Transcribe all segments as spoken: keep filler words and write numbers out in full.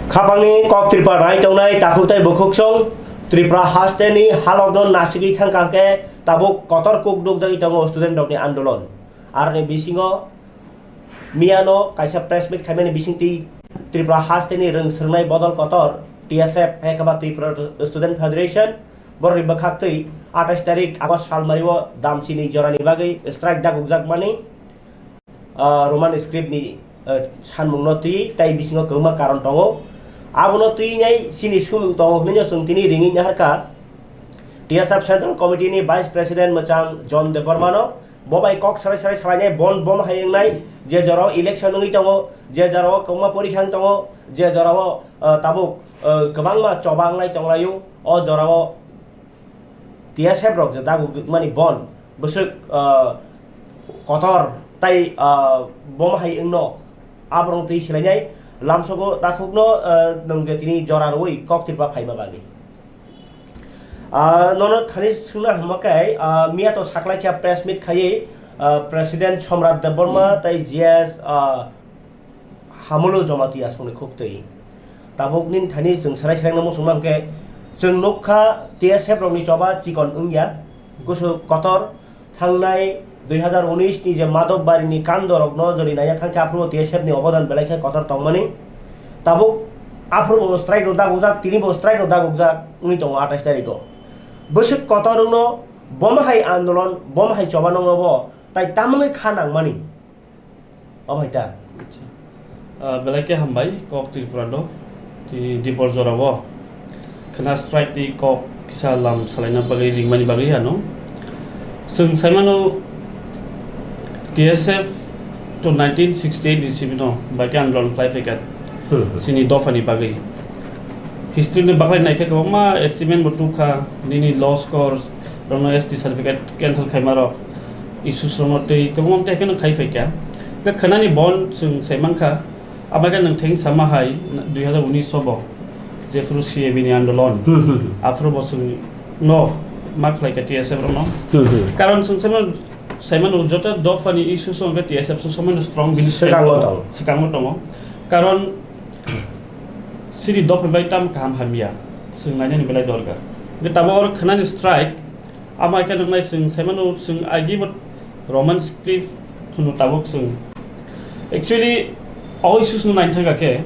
Khapangni kok Tripura nai tongnai takhuk tei bukhuksong Tripura hasteni halokno nasigwi thangkha hwnkhe tabuk kotor kuk nukjagwi tongo student rokni andolon. Aroni bisingo miyano kaisa press meet khaimani bisingtwi Tripura hasteni rwng swrwngnai bodol kotor T S F hai khe ba Tripura Student Federation borokni bwkhaktwi atais tarik August salmario damchini jorani bagwi strike dagukjakmani ah, Roman script ni ah, sanmung no twi tai bisingo kwbangma karon tongo. Abono twi nai chini sumung tongo hwnwi no chwng tini ringwi naharkha T S F Central Committee ni Vice President mwchang John Debbarma no. Bo bai kok sarai sarai salainai bon bom hai wngnai je jorao election wngwi tongo, je jorao kwbangma porikha wng tongo, je jorao ah, tabuk ah, kwbangma choba wngnai tonglaio, o jorao T S F rok je daguk mani bon bwswk ah, kotor tai ah, bom hai wngno aborok twi silainai lamsogo takhukno ah, nwng je tini jora rwui kok Tripura phaima bagwi. Ah, nono thani swngna hwnba khe ah, miya to saklaikha press meet khaiwi ah, President Somrat Debbarma tei G S ah, Hamulo Jamatia songni khuktwi. Tabuk nini thani chwng serai serai no muchungma hwnkhe chwng nukha T S F rokni choba chikon wngya, kusu kotor thangnai dui hazar unis ni je Madhobbarini kando rokno jodi naina thangkhe aphuru T S F ni obodan belai khe kotor tongmani. Tabuk aphuru bo strike rok dagujak, tini bo strike rok dagujak wngwi tongo atais tarikh o. Bwswk kotor wngno bom hai andolon, bom hai choba nokno bo tai tamungwi kha nangmani. Omo hai ta? Acha. Ah, belai khe hambai kok Tripura no. Tini Dipor jora o khna strike ni kok kisa lam salaina bagwi ringmani bagwi ano. Chwng saimano T S F to nineteen sixty-eight ni simi no bai khe andolon khlai phaikha. Hmm, hmm. Chini dopha ni bagwi. History ni bagwi naikhe kwbangma achievement bo tukha, nini law scores, rokno S T certificate cancel khaima rok, issues rokno tei kwbangma tei haino khai phaikha. Khe khwnani bon chwng sai mankha, abo khe nwng theng sama hai dui hazar unis o bo jephuru C A B ni andolon, hmm, hmm, hmm, aphuru bo chwng no ma khlaikha T S F rokno. Hmm, hmm. Karon chwng saimano, saimano joto dophani issues rok khe T S F so somoino strong bini swkango tongo. Swkango tongo. Karon siri dophani bai tam kaham hamya, chwng nainani belai dorkar. Hwnkhe tabuk oro khwnani strike, amo hai khe nuknai chwng saimano chwng agi bo Roman script hwno tabuk chwng. Actually, o issues no naina thangkha khe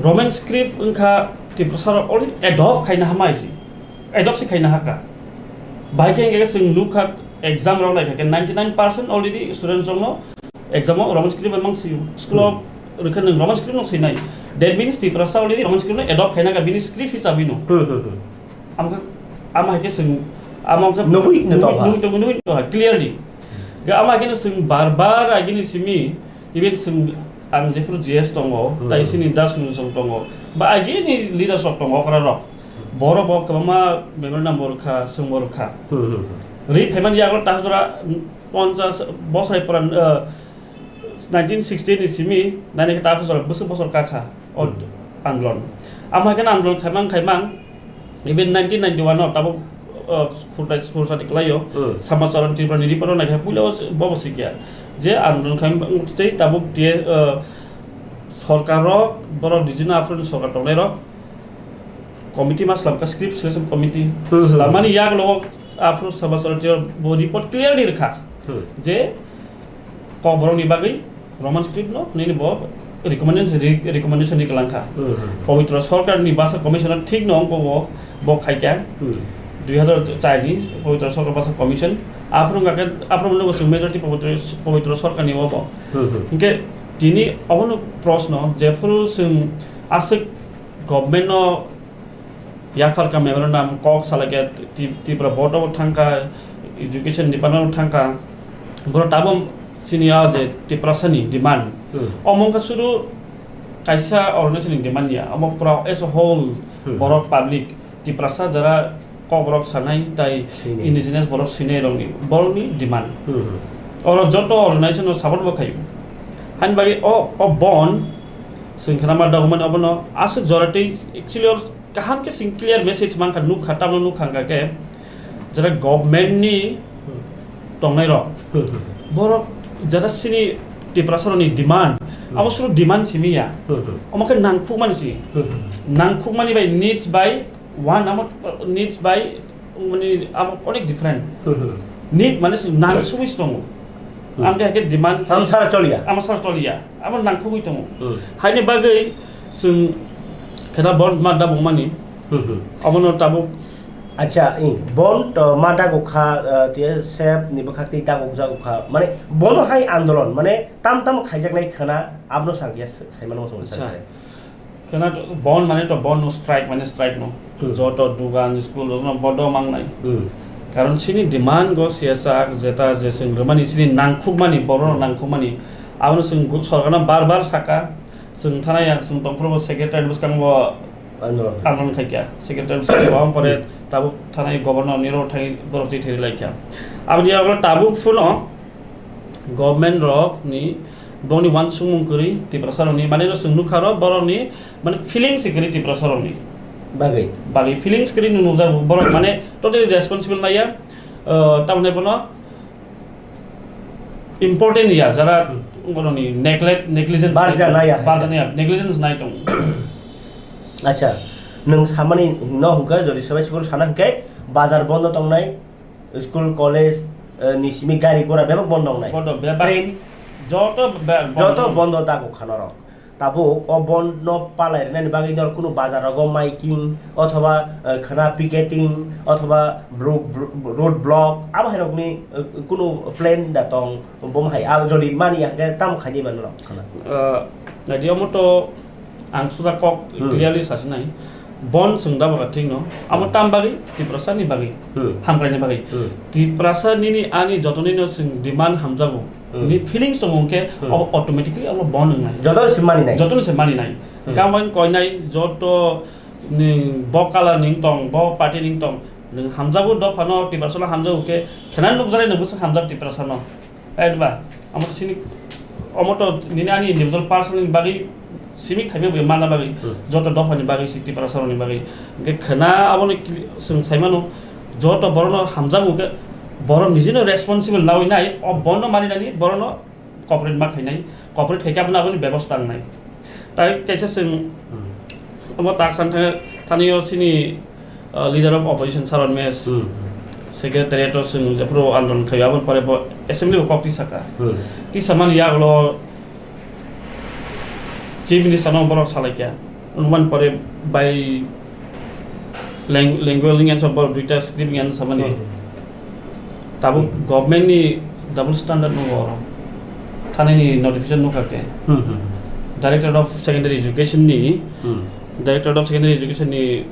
Roman script wngkha Tiprasa rok already adopt khaina hamai si, adopt se khaina hakha. Bai khe hwnkhe chwng nukha exam rok lai kha khe ninety nine percent already students rokno exam o Roman script bai mang sio. School o rwkha nwng Roman script no swinai. That means Tiprasa already Roman script no adopt khaina kha bini script hisabwi no. Hmm, hmm, hmm. Amkha, ama hai khe chwng, ama khe nugwi no tongkha. Nugwi, nugwi, nugwi tongkha, clearly. Ga ama hai khe no chwng bar bar agini simi, even chwng ang jephuru G S tongo, hmm, tai sini Das Nungsong tongo, ba agini leaders rok tongo, okra rok. Borok bo kwbangma memorandum bo rwkha, chwng bo rwkha. Hmm, hmm, hmm. Ri phaimani yago ta jora ponchash bosai pora, uh, nineteen sixty ni simi, nani ta jora bwswk bosor kakha o, hmm, andolon. Ama khe andolon khaimang khaimang, even nineteen ninety-one o tabuk, uh, khurtai khursa tiklaio, hmm, Samacharan Tripura ni report o naikha puila o bo bo sikya je andolon khaimang tei tabuk T S, uh, sorkar rok borok nijino aphuru ni sorkar tongnai rok committee ma slam kha, script selection committee. Hmm, hmm. Slamani yagulo aphuru Samacharan Tripura bo report clearly rwkha, hmm, je kokborok ni bagwi Roman script no nini bo recommendation, re-, recommendation ni kwlang kha. Hmm, hmm. Pabitra Sarkar ni basa commissioner thik no wngkha bo, bo khai kha. Hmm. Dui hazar char ni Pabitra Sarkar basa commission. Aphuru hwnkha khe, aphuru no bo chwng majority Pabitra, Pabitra Sarkar ni obo. Hmm, hmm. Hwnkhe tini obono proshno, jephuru chwng aswk government no yaphar kha memorandum kok salai khe Tri-, Tripura board o thang kha, education department o thang kha, borok tabuk chini ya je Tiprasa ni demand. Hmm. Omo wngkha sudu kaisa organization ni demand ya, omo pura as a whole, hmm, borok public Tiprasa jara kok rok sanai tai sinai. Indigenous borok sinai rokni, borokni demand. Hmm, hmm. Oro joto organization no support bo khayo. Hani bagwi o, o bon, chwng khna ma document obono aswk jora tei actually or kaham khe chwng clear message mankha, nukha, tamno nukha hwnkha khe jara government ni tongnai rok, hmm, hmm, borok jara chini Tiprasarokni demand, hmm, abo suru demand simi ya. Hmm, hmm. Omo khe nangkhukmani si. Hmm, hmm. Nangkhukmani bai needs bai one amo, uh, needs bai, mani, amo onek different. Hmm, hmm. Need mane si nang sugui si tongo. Hmm. Amde hake demand khe amo sara choliya. Amo sara choliya. Amo nangkhugui tongo. Hmm. Haini bagwi chwng kheda bond ma dabung mani. Hmm, hmm. Abono tabuk. Acha, i, bond, uh, ma daguk kha, uh, T S F ni bwkhak tei daguk jaguk kha. Mane, bono hai andolon, mane, tam tam khaijaknai khana, abono sangya saimano mosong. Acha. Khana to bond mane to bond no, strike mane strike no. Hmm. Joto dugan, school, joto no bondo mangnai. Hmm. Karon chini demand go siya sak jeta je chwng rwmani chini nangkhukmani, borok no, hmm, nangkhukmani. Abono chwng gu-, sorkarno bar bar saka, chwng thana ya, chwng tongphuru bo secretary bwskango andolon, andolon khaikha. Secretary bwskango, aboni pore, hmm, tabuk thana ya governor niro thai borok chithi ri laikha. Aboni yago tabuk phuno government rok ni bongni uansukmung kwrwi Tiprasa rokni, mane no chwng nukha ro borokni, mane feelings se kwrwi Tiprasa rokni bagwi. Bagwi feelings kwrwi nung nukjago borok, mane totally responsible naiya, uh, tamni bono important ya, jara, hmm, borokni neglect, negligence barja nai, naiya, barja naiya, negligence nai tongo. Acha, nwng samani no hwnkhe, jodi sabai school sana hwnkhe bazar bondo tongnai, school, college, eh, ni simi gari gora bebak bondo wngnai. Bondo bebak. Train. Joto be-, bondo. Joto bondo dago kha norok. Tabuk o bondo palai rwnani bagwi norok kunu bazar rogo miking othoba, eh, khwna picketing othoba bro-, bro-, road block abo hai rokni, eh, kunu plan da tong, bom hai. Abo jodi mani ya hwnkhe tamo khaidi mano norok khwna. Eh, naidi omo to Ang suda kok, hmm, clearly sasinai. Bon chwng da baga thik no. Amo, hmm, tam bagwi, Tiprasa ni bagwi, hmm, hamkrai ni bagwi. Hmm. Tiprasa nini ani joto nino chwng demand hamjago. Hmm. Ni feelings tongo hwnkhe, hmm, abo automatically abo bon wngnai. Joto se mani nai. Joto se mani nai. Hmm. Kaman koinai joto ni bo color ning tong, bo party ning tong. Nwng hamjago dopha no, Tiprasa no hamjago khe, khena nukjarai nwng bwswk hamjak Tiprasa no. Right ba? Amo to sini, omo to nini ani individual person ni bagwi simi khaimya bai mana bagwi, hmm, joto dopha ni bagwi si Tiprasa rok ni bagwi. Hwnkhe khwna abo no kili-, chwng sai mano, joto borok no hamjago khe borok niji no responsible nawi nai, o bono mani nani borok no cooperate ma khainai, cooperate khaikhe abo no abo ni bebosta wngnai. Tai kaisa chwng, hmm, omo tak san thangwi thani o chini, uh, leader of opposition Saron Mesh, hmm, secretariat o chwng jephuru andolon khaio, aboni pore bo assembly bo kok tisa kha. Hmm. Tisa mani yagulo chief minister no borok salaikha. Wngmani pore bai Lang-, language wngya sok borok duita script wngya samani. Hmm. Tabuk government ni double standard no oro. Thani ni notification nukha khe. Hmm, hmm. Director of Secondary Education ni, hmm, Director of Secondary Education ni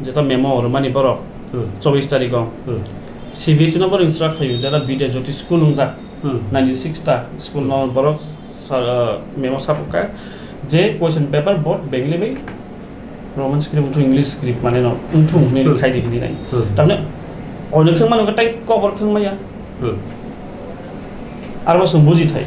jeta memo rwmani borok, hmm, chobbish tarikh o. Hmm. C B S E no borok instruct khaio, jeta Vidya Jyoti school wngjak, hmm, ninety six ta school no borok sa-, ah, memo sapukha je question paper both Bengali bai Roman script wngthung English script mane no wngthung hinwi, hmm, khai di hinwi nai. Hmm. Tamne oino khwng mano khe tai kobor khwng maya. Hmm. Aro bo chwng buji thai.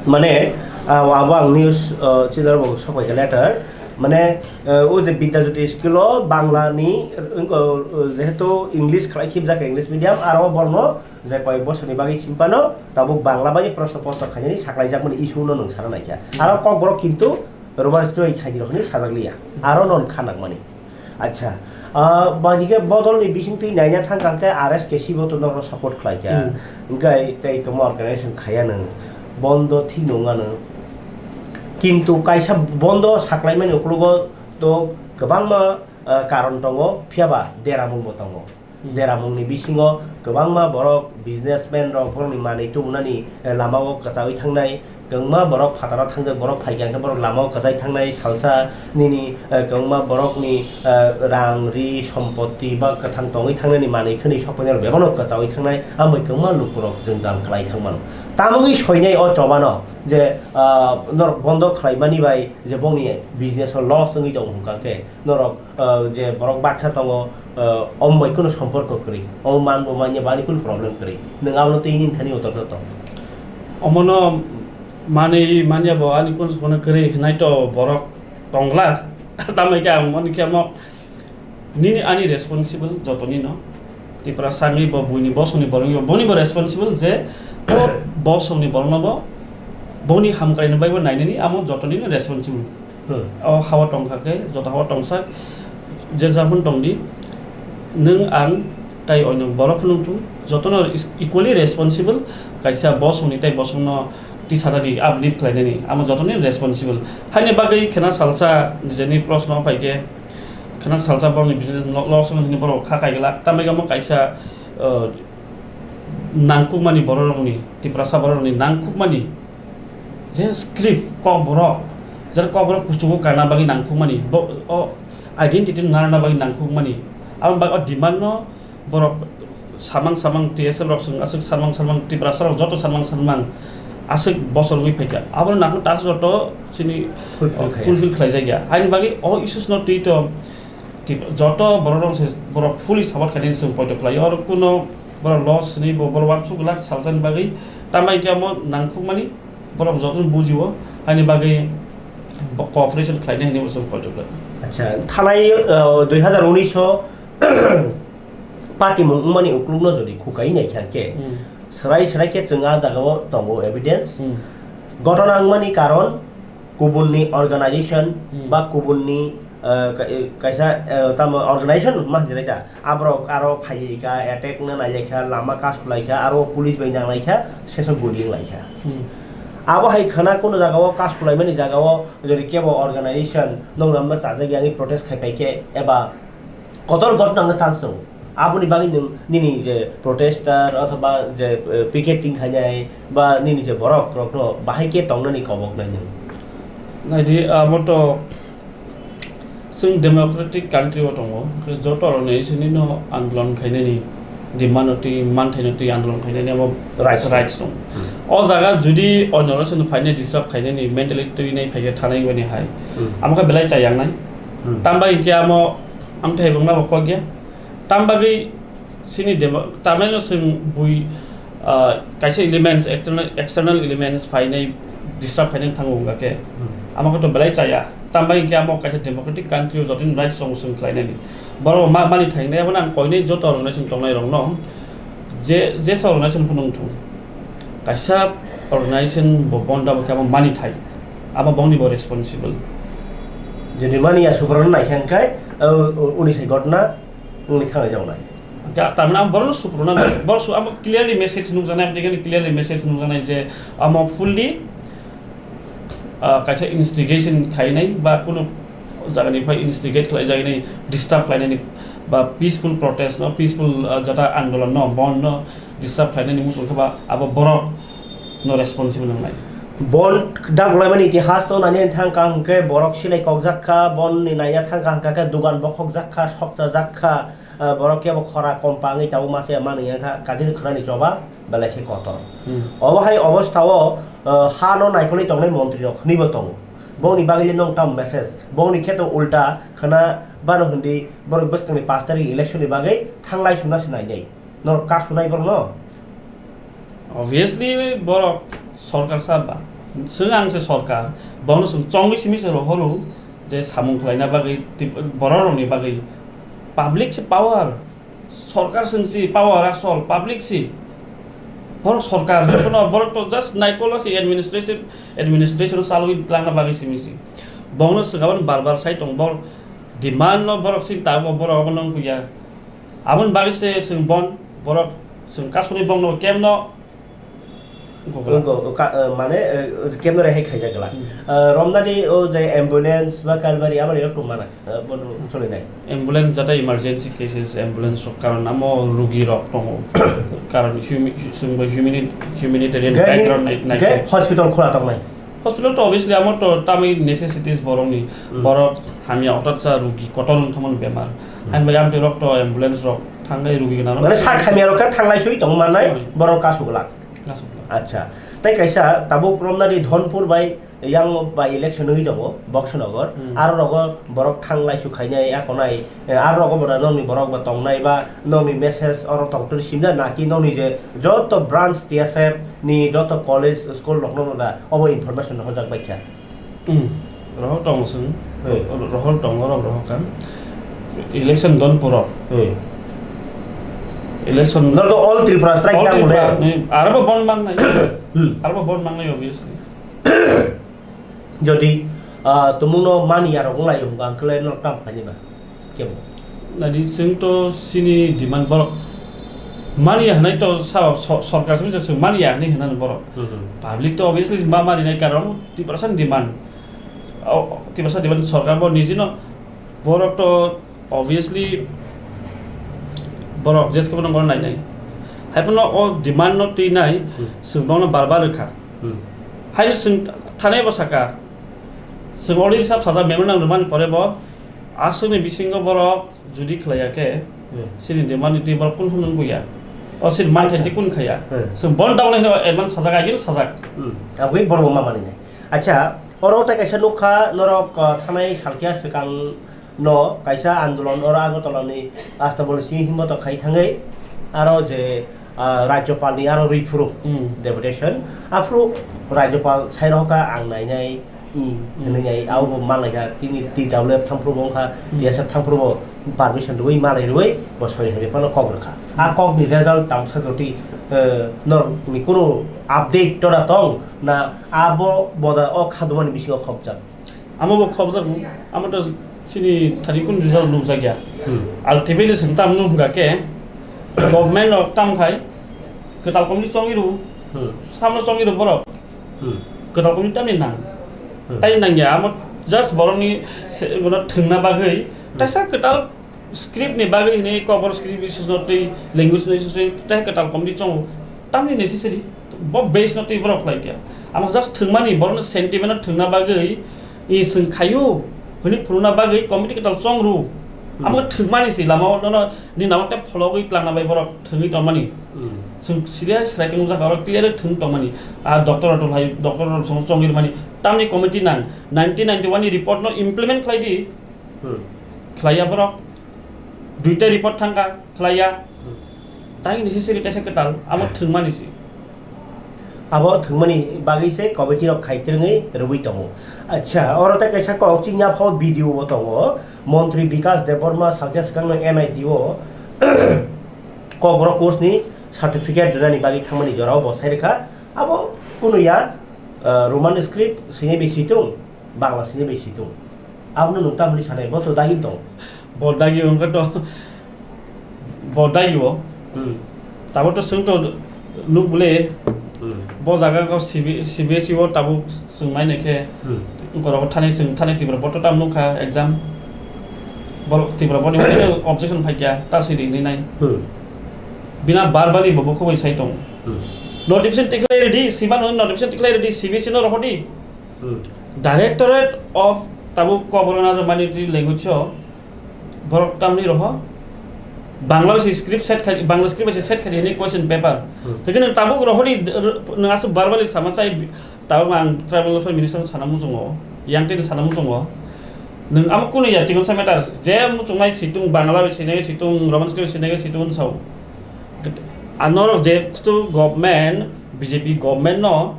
Mane, ah, abo ang news, ah, chidar bo sok pai kha letter. Mane, ah, o je Vidya Jyoti school o Bangla ni, uh, jehetu English khlai khibjak English medium, aro borno je koi bosor ni bagwi simi phano tabuk Bangla bai proshno potro khainani saklai jakmani issue no nwng sana naikha. Hmm. Aro kokborok kintu Roman script bai khaidi rok hinwi sajak liya. Aro non kha nangmani. Acha. Ah, baji khe bodol ni bising twi naina thang kang khe R S K C bo to norok support khlai kha. Hmm. Hingkai tei kwma organization khaya nang bondo thik nung ano. Kintu kaisa bondo saklai mani uklogo to kwbangma, ah, karon tongo, phiya ba deramung bo tongo. Hmm. Deramungni bisingo kwbangma borok businessman rok borokni manwi tubunani, eh, lamao kwchaui thangnai, kwbangma borok phataro thangjak borok phaikha hwnkhe borok lamao kwchai thangnai salsa nini, eh, kwbangma borokni, eh, rang ri sompotti ba kwthang tongwi thangnani manwi khwnwi sokphainai rok bebano kwchaui thangnai, ambai kwbangma lukurok jwngjal kwlai thangmano. Tamungwi soinai o chobano je, ah, norok bondo khlaimani bai je bongni business o loss wngwi tongo hwnkha khe norok, ah, je borok baksa tongo, ah, omo bai kunu somporko kwrwi, omo man bo manya bo ani kunu problem kwrwi, nwng abono twi nini thani utor to tong. Omono manwi manya bo ani kunu somporko kwrwi hinai to borok tongla. Tambai khe ang mani khe omo nini ani responsible jotoni no. Tipra sangwi bo buini bosongni borokni bo, boni bo responsible je bo bosongni borokno bo Boni hamkraini bagwi nainani amo jotonino responsible. Hmm. O hawa tongkha khe joto hawa tongsa je japhano tongdi, nwng ang tai oino borok phunukthung, jotono is-, equally responsible, kaisa bosongni tai bosongno tisanani uplift khlainani amo jotonino responsible. Haini bagwi khena salsa nijeni proshno phaikhe, khena salsa borokni business lo-, loss wngkha hwnwi borok kha kaiglak, tambai omo kaisa, uh, nangkukmani bororokni, Tiprasa bororokni nangkukmani je script, kokborok, je kokborok kuchugo kana bagwi nangkukmani, bo, o identity narwkna bagwi nangkukmani, aboni bagwi o demand no borok samang samang T S F rok swng aswk samang samang Tiprasa rok joto samang samang aswk bosor wngwi phaikha, aboni nangkuk task joto chini Fulfill khlai. Fulfill khlaijakya. Haini bagwi o issues no twi to Tip-, joto borok rok se borok fully support khainani chwng poito khlai. Oro kuno borok loss ni bo borok uansuk glak salsani bagwi. Tambai khe amo nangkukmani borok joto buji o, haini bagwi bo cooperation khlainai hinwi bo chwng poito khlai. Acha, thanai, uh, dui hazar unis o patimung wngmani uklukno jodi khukai naikha khe, Hmm. Swrai swrai khe chwng a jagao tongo evidence. Hmm. Gotona wngmani karon kubunni organization Hmm. ba kubunni, uh, ka-, eh, kaisa, uh, tamo organization ma hinwi ta. Aborok aro phaiwi kha, attack wngna nailaikha, lama kasu laikha, aro police bai nanglaikha, sesok guli wnglaikha. Hmm. Abo hai khwna kuno jagao kasu laimani jagao jodi kebo organization noknamno chajak yangwi protest khai paikhe eba kotor gotna wngna chance tongo. Aboni bagwi nwng nini je protester othoba je, eh, picketing khainai ba nini je borok rokno bahai khe tongnani koboknai nwng? Naidi, amo to chwng democratic country o tongo, hwnkhe joto rokni sini no andolon khainani, demand no twi, manthai no twi andolon khainani amo Rights. Rights tongo. Hmm. O jaga judi onyo rok sini phainai disturb khainani mentality twi nai phaikhe thanai boni hai. Hmm. Amo khe belai chayang nai. Hmm. Tambai hinkhe amo, amtwi hai bwngma bo kok ya. Tambagwi sini demo-, tamai no chwng bui, ah, kaisa elements, external, external elements phainai disturb khainai thango wngkha khe. Hmm. Amo khe to belai chaya. Tambai hinkhe amo kaisa democratic country o jotono rights tongo chwng khlainani. Borok ma-, mani thangnai, abono ang koinai joto organization tongnai rokno je, jesa organization phunung thung. Kaisa organization bo bon da bo khe abo mani thai. Abo bongni bo responsible. Jodi mani ya subrano naikha hwnkhe, uh, uni sai gotna wngwi thanglai jawnai. Ga-, tamni ang borokno supruna nai. Borok su-, amo clearly message nukjaknai, aboni clearly message nukjaknai je amo fully, ah, kaisa instigation khainai ba kunu jagani phai instigate khlaijaknai, disturb khlainani ba peaceful protest no, peaceful, ah, jata andolon no, bond no disturb khlainani muchung khe ba abo borok no responsible wngnai. Bon daglaimani itihas to nani thang kha hwnkhe borok silai kokjak kha, bon ni naina thang kha hwnkha khe dugan bokhokjak kha, sokchajak kha, ah, borok kebo khora kompa wngwi tabuk masa ya manwi wngkha, kadini khwnani choba belai khe kotor. Hmm. Obo hai obostha o, ah, ha no naikolwi tongnai montri rok hwnwi bo tongo. Bongni bagwi le nong tam message, bongni khe to ulta khwna bano hwndi borok bwskangni pash tarikh election ni bagwi thanglai sumna se nainai. Norok kasunai borokno? Obviously, borok sorkar sa ba. Chwng ang se sorkar, bono chwng chongwi simi se rohoro je samung khlaina bagwi, tip-, borok rokni bagwi. Public se power, sorkar chwng si power asol, public si. Borok sorkar, jotono borok to just naikolo si administration, administration chalwi tlangna bagwi simi si. Bono chwng aboni bar bar sai tong, borok demand no borok si tabo borok abono wngkhuya. Aboni bagwi se chwng bon, borok chwng kasuni bongno kemno gobla. Wngkho, ka-, eh, mane, eh, kemno rehai khaijak gla. Hmm. Eh, romnani o je ambulance ba kalbari aboni rok tongmana, eh, bono solinai. Ambulance jata emergency cases, ambulance rok karon amo rugi rok tongo. Karon humi-, chwng bai humani-, humanitarian Ge-, background nai-, nai ge khe. Hospital khula tongnai. Hospital to obviously amo to tamni necessities borokni, Hmm. borok hamya hothat sa rugi kotor wng thangmani bemar. Hmm. Hain bai amtwi rok to ambulance rok thangai rugi gwnang rok. Mane sak hamya rok khe thanglai sui tong manai Hmm. borok kasuk glak. Kasuk glak. Acha. Tei kaisa tabuk romnani Dhonpur bai yang by election wngwi tongo Boxonagar. Hmm. Aro rogo borok thanglai su khainai akonai. Eh, aro rogo bo nokni borok bo tongnai ba nokni message oro tongtwrwi simjak naki nokni je joto branch T S F ni joto college school rokno no da obo information rohorjak bai kha. Hmm. Rohor tongo chwng. Hey. Rohor tongo, oro rohor kha. Election don puro. Hey. Election Norok to all Tripura strike All down Tripura, mode. Ni, aro bo bon mangnai. Hmm. Aro bo bon mangnai, obviously. Jodi, ah, tumungno mani yarok wng lai hwnka hwnkhe norok tamo khlainai ba? Kebo. Nadi, chwng to chini demand borok mani ya hwnwi to sa-, so-, sorkar simi chwng mani ya hwnwi hwnano borok. Hmm. Public to obviously ma mani nai, karon Tiprasa ni demand. O, Tiprasa demand, sorkar bo nijino borok to obviously borok je se kebo nang nai nai. Hai phano o demand no twi nai, Hmm. chwng bono bar bar rwkha. Hmm. Hai chwng thanai bo saka. Chwng already sab sajak memorandum rwmani pore bo aswkni bisingo borok judi khlaiya khe, Hmm. chini demand ni twi borok kun phano nungya. O chini man Acha. Khe kun khaya. Hmm. Chwng bon down hino advance sajak, agino sajak. Hmm. Aboni borok ma mani nai. Acha, oro ta kaisa nukha norok, uh, thanai salkya swkang no kaisa andolon oro Agartala ni Astabol simi himbo to khai thangwi aro je, ah, Rajyapal ni aro rwi phuru Hmm. deputation, aphuru Rajyapal sai rohka ang nainai, i, Hmm. hinwi nai, abo bo manlai kha, tini T W F thangphuru bo wngkha, Hmm. T S F thangphuru bo permission rwi malai rwi bo soi hai phano kok rwkha. A kok ni result tamsa joti, eh, nor ni kunu update tora tong na abo boda o khadumani bisingo khopjak? Amo bo khopjago, amo to chini thani kun result nukjakya. Hmm. Ultimately chwng tam nuk hwnkha khe, government rok tam khai kwtal committee chongwi rw, Hmm. samno chongwi rw borok. Hmm. Kwtal committee tamni nang? Hmm. Tai nangya, amo just borokni se-, bono thwngna bagwi Hmm. kaisa kwtal script ni bagwi hinwi Kokborok script issue no twi language no issue twi tei kwtal committee chongo. Tamni necessary bo base no twi borok khlai kha. Amo just thwngmani, borokni sentiment no thwngna bagwi i chwng khaio hwnwi phunukna bagwi committee kwtal chong rw. Hmm. Amo thwngmani si lama o nono ni namo tei phologwi twlangna bai borok thwngwi tongmani. Hmm. Chwng serious writing jaka oro clear thwng tongmani. A doctor rok hai doctor rok chong, chongwi rwmani. Tamni committee nang nineteen ninety-one ni report no implement khlai di. Hmm. Khlaiya borok. Duita report thangkha, khlaiya. Hmm. Tang necessary kaisa kwtal, amo thwngmani si. Abo thwngmani bagwi se committee rok khai twrwngwi rwui tongo. Acha, oro tei kaisa kok chini yaphao video bo tongo. Montri Bikas Debbarma salkhe swkangno N I T o Kokborok course ni certificate rwnani bagwi thangmani jorao bo sai rwkha. Abo kunu ya, ah, Roman script sini bisi tung. Bangla sini bai si tung. Abono nwng tamni sanai, bo to dagi tong. Bo dagi wngkha to, bo dagi o. Hmm. Tabo to chwng to nuk bole. Hmm. Bo jaga ko C B, C B S E o tabuk chwng mai nai khe. Hmm. Borok thani chwng thani Tripura bo to tam nukha exam. Borok Tripura bo ni objection phai kya, ta sidi ni nai. Hmm. Bina verbally bo, bo khoboi sai tong. Hmm. Notification tikhlai ready, siman notification tikhlai ready, C B S E no rohodi. Hmm. Directorate of tabuk Kokborok Minority Language o borok tamni roho Bangla bai se script set khai, Bangla script bai se set khai hini question paper. Hmm. Hwnkhe nwng tabuk rohori, nwng aswk verbally sama chai, tabuk ang tribal welfare minister sana muchungo, yang tini sana muchungo. Nwng amo kunu ya chikon sa matter, je muchungnai situng Bangla bai sinai situng, Roman script bai sinai situng sao. Anorok je kutu government, B J P government no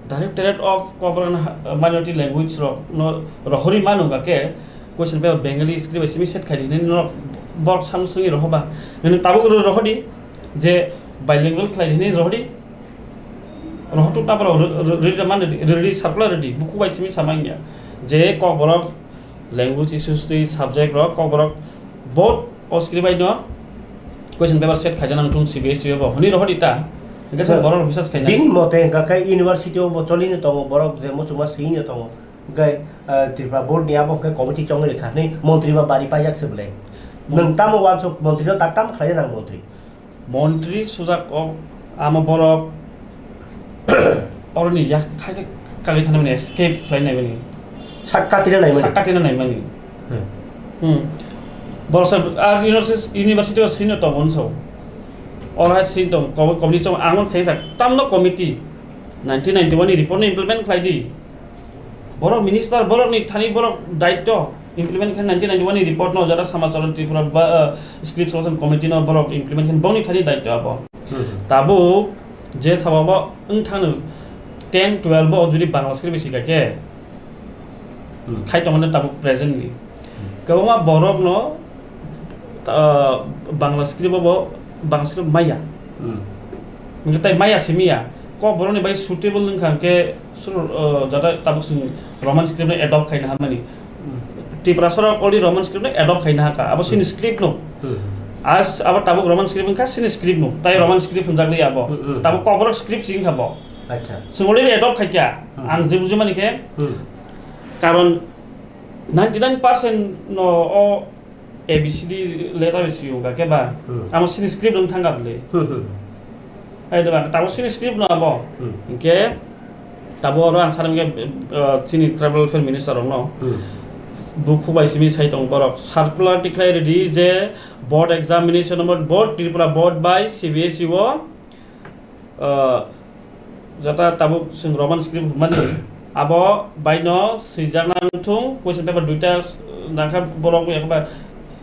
Directorate of Kokborok Minority Language rok no rohori manu ga khe question paper Bengali script bai simi set khai di hinwi norok borok sam swngwi rohoba. Nini tabuk ro-, rohodi je bilingual khlai di hinwi rohodi. Rohotuk ta borok ro-, ro-, riri man riri circular ridi buku bai simi samang ya. Je Kokborok language issues twi subject rok Kokborok both o script bai no question paper set khaijana wngthung C B S E o bo hwnwi rohor ita. Hwnkhe se Sir, borok research khaina. Bini mote hwnkha khe university o bo cholino tongo, borok je muchungma swino tongo. Hwnkhe, ah, Tripura board ni abo hwnkhe committee chongwi rwkha hwnwi montri ba bari paijak se bwle. Mon- Nwng tamo uansuk montri no tak tamo khlai nang montri? Montri sujak o ama borok oroni yak thai kagwi thani mani escape khlai nai mani. Sak katina nai mani. Sak katina nai mani. Hmm. Hmm. Borok sa ar university, university o sino tong unso. Ora sin tong ko-, committee chong angon sai sak tamno committee nineteen ninety-one ni report no implement khlai di. Borok minister, borok ni thani borok daityo implement khe nineteen ninety-one ni report no jara Samacharan Tripura ba, uh, script selection committee no borok implement khe boni thani daityo abo. Hmm. Tabuk je sababo wng thangno ten twelve bo jodi Bangla script bai sika khe Hmm. khai tongo tabuk presently. Hmm. Kwbangma borok no ah, Bangla script bo Bangla script maya. Hmm. Hingke tai maya simi ya. Kokborokni bai suitable wngkha hwnkhe sur-, uh, jata tabuk chwng Roman script no adopt khaina hamani. Hmm. Tiprasa rok already Roman script no adopt khaina hakha. Abo chini Hmm. script no. Hmm. As abo tabuk Roman script wngkha chini script no. Tai Roman script hwnjakli abo. Hmm, hmm. Tabuk Kokborok script si wngkha bo. Acha. Chwng already adopt khaikha. Hmm. Ang je bujimani khe Hmm. karon ninety nine percent no o A B C D letter si wngkha khe ba. Hmm. Amo chini script wng thangkha bwle. Hmm, hmm. Hai de ba, tabuk chini script no abo. Hmm. Hwnkhe tabuk oro ang sanam khe, uh, chini tribal welfare minister rokno. Hmm. Bukhuk bai simi sai tong borok. Circular tikhlai redi je board examination number board Tripura board bai C B S E o, uh, jata tabuk chwng Roman script hwnmani abo baino swijak nang thung, question paper duita s-, nangkha borok yakba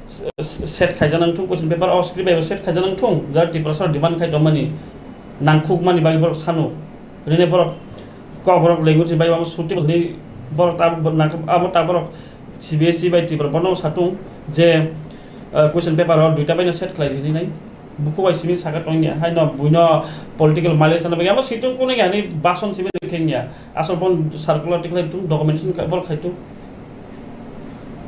s-, s-, set khaijak nang thung, question paper o script bai set khaijak nang thung, jara Tiprasa demand khai tongmani nangkhuk mani bagwi borok sanu. Rine borok kok borok language bai abo suitable ni borok ta nangkha abo ta borok C B S E bai Tripura bono satung je, uh, question paper o duita baino set khlai rini nai. Buku bai simi saka tongya, hai no buino political mileage tana bagwi amo situng kunu ya ni bason simi khengya. Asol bon circular tikhlai tung documentation ka bol khaitu.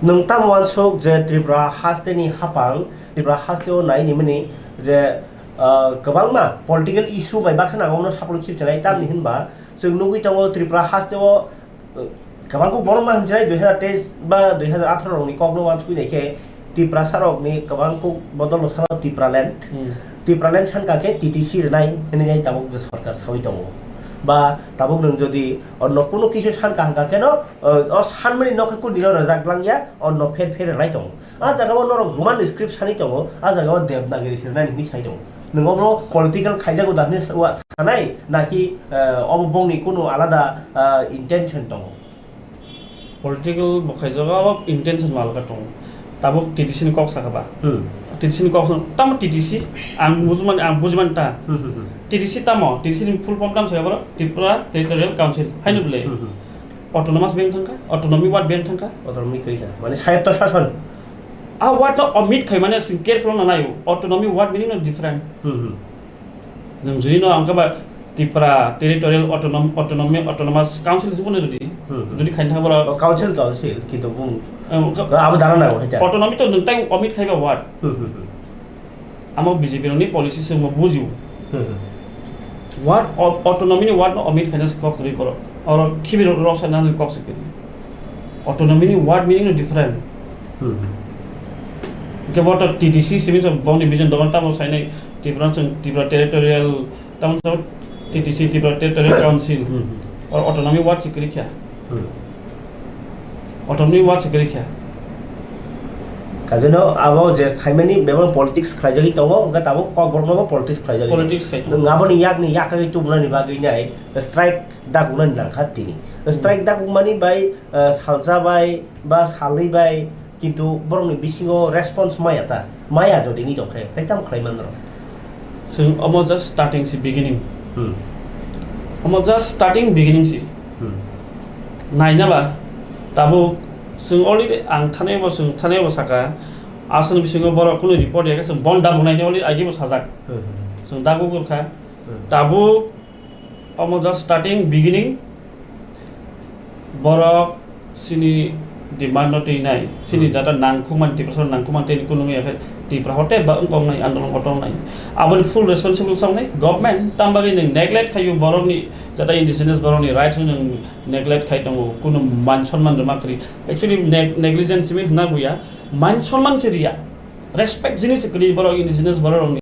Nwng tamo uansuk je Tripura haste ni hapang, Tripura haste o nai ni mani je, ah, kwbangma political issue bai baksa nang ono sapolo khip chalai tamni hinba chwng nugwi tongo Tripura haste o, uh, kwbang kok borok ma hinjai dui hazar teis ba dui hazar atharo rokni kokno uansukwi naikhe Tiprasa rokni kwbang kok bodol no sano Tipraland. Hmm. Tipraland sankha khe T T C rwnai hinwi nai tabuk je sarkar sawi tongo. Ba tabuk nwng jodi onno kuno kisu sankha hwnkha kheno, uh, o sanmani nokhe kundino rwjak langya, onno pher pher rwnai tongo. A jaga o norok Roman script sani tongo, a jaga o Devanagari se rwnani hinwi sai tongo. Nwng obo political khaijago da hinwi sa-, wa-, sanai, naki, eh, obo bongni kunu alada, eh, intention tongo? Political bo khaijago, obo intention bo alka tongo. Tabuk T T C ni kok sakha ba? Hmm. T T C ni kok sa-, tamo T T C? Ang bujimani, ang bujimani ta. Hmm, hmm, hmm. T T C tamo? T T C ni full form tamo sakha borok? Tripura Territorial Council. Haino bwle? Hmm, hmm. Autonomous bank thangkha, autonomy ward bank thangkha. Autonomy khe kha, mane swayatto shason. A word no omit khai mane sing careful na nayo. Autonomy word meaning no different. Hmm, hmm. Nwng jodi no ang khe ba Tripura Territorial Autonom-, Autonomy, Autonomous Council se bono jodi, Hmm, hmm. jodi khain thang bora. Oh, council, council, kintu bung. Eh, ka-, Abo dana nago, hita. Autonomy to nwng tai omit khai ba word. Hmm, hmm, hmm. Amo B J P rokni policy se mo bujio. Hmm, hmm. Word au-, autonomy ni word no omit khaina se kok kwrwi borok. Oro khibi rok, rok sanani kok se kwrwi. Autonomy ni word meaning no different. Hmm. Hwnkhe bo to T T C simi so bongni vision dogan tamo sainai Tripura chwng Tripura territorial tamo so T T C Tripura Territorial Council. Hmm. Or autonomy word se kwrwi kha. Hmm. Autonomy word se kwrwi kha. Kajono abo je khaimani bebak politics khlaijagwi tongo, hwnkhe tabuk kokborokno bo politics khlaijagwi tongo. Politics khai tongo. Nwng aboni yakni yakagwi tubunani bagwi nai strike dakunani nangkha tini. Hmm. Strike dakukmani bai, eh, salsa bai ba salwi bai, kintu borokni bisingo response maya ta, maya jodi ni tongkhe, tai tamo khlai manrok? Chwng omo just starting si, beginning. Hmm. Omo just starting, beginning si. Hmm. Naina ba, tabuk chwng already ang thani bo, chwng thani bo saka, aswkni bisingo borok kunu report ya khe chwng bon dabu naini already agi bo sajak. Hmm. Chwng dabu gurkha. Hmm. Tabuk omo just starting, beginning. Borok chini demand no twi nai, chini Hmm. jata nangkukmani, Tiprasa nangkukmani tei kunu wngya khe Tipra hote ba wngkok nai, andolon kotor nai. Aboni full responsible sa wngnai government, tamo bagwi nwng neglect khaio borokni jata indigenous borokni rights no nwng neglect khai tongo, kunu man sonman rwma kwrwi. Actually neg-, negligence simi hwnna buya, man sonman se riya, respect jinis se kwrwi borok indigenous borok rokni.